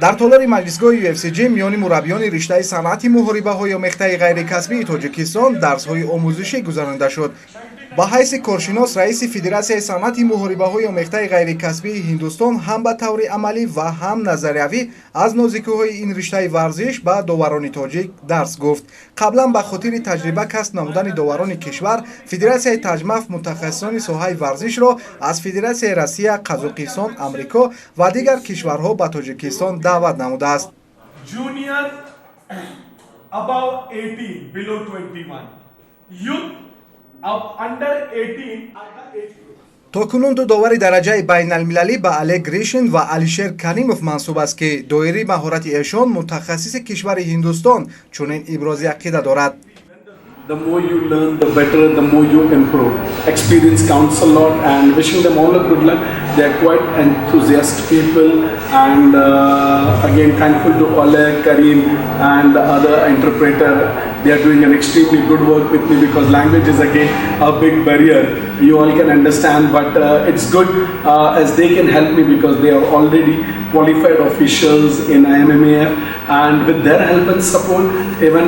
Дар толори маҷлисгоҳи UFC миёни мураббиёни риштаи санъати муҳорибаҳои омехтаи ғайрикасбии Тоҷикистон дарсҳои омӯзишӣ гузаронида шуд. Ба ҳайси коршинос раиси Федератсияи санъати муҳорибаҳои омехтаи ғайрикасбии Ҳиндустон ҳам ба таври амалӣ ва ҳам назариявӣ аз нозикиҳои ин риштаи варзиш ба доварони тоҷик дарс гуфт. Қаблан ба хотири таҷриба касб намудани доварони кишвар Федератсияи Таҷмаф мутахассисони соҳаи варзишро аз Федератсияи Россия, Қазоқистон, Амрико ва дигар кишварҳо ба Тоҷикистон даъват намудааст. Junior above 18, below 21. Youth up under 18 are the age group. То кунун ду довари дараҷаи байналмилалӣ ба Олег Гришин ва Алишер Каримов мансуб аст, ки доираи маҳорати эшон мутахассиси кишвари Ҳиндустон чунин ибрози ақида дорад. The more you learn, the better, the more you improve. Experience counts a lot, and wishing them all a good luck. They are quite enthusiastic people, and again thankful to Oleg, Karim, and the other interpreter. They are doing an extremely good work with me because language is again a big barrier. You all can understand, but it's good as they can help me because they are already qualified officials in IMMAF, and with their help and support, even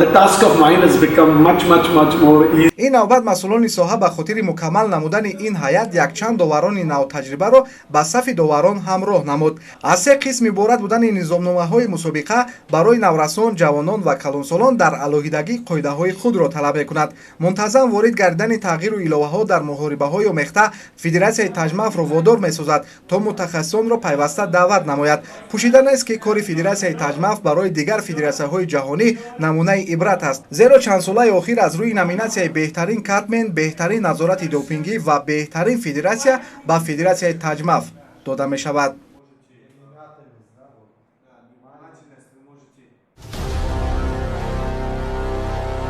the task of mine has become much, much, much more easy. Ин навбат масъулони соҳа ба хотири мукаммал намудани ин ҳайат якчанд доварони навтаҷрибаро ба сафи доварон ҳамроҳ намуд. Аз се қисм иборат будани низомномаҳои мусобиқа барои наврасон, ҷавонон ва калонсолон дар алоҳидагӣ қоидаҳои худро талаб мекунад. Мунтазам ворид гардидани тағйиру иловаҳо дар муҳорибаҳои омехта Федератсияи Таҷмафро водор месозад, то мутахассисонро пайваста даъват намояд. Пӯшида нест, ки кори Федератсияи Таҷмаф барои дигар федератсияҳои ҷаҳонӣ намунаи ибрат аст, зеро чандсолаи охир аз рӯи номинатсияи беҳтарин катмен, беҳтарин назорати допингӣ ва беҳтарин федератсия ба Федератсияи Таҷмаф дода мешавад.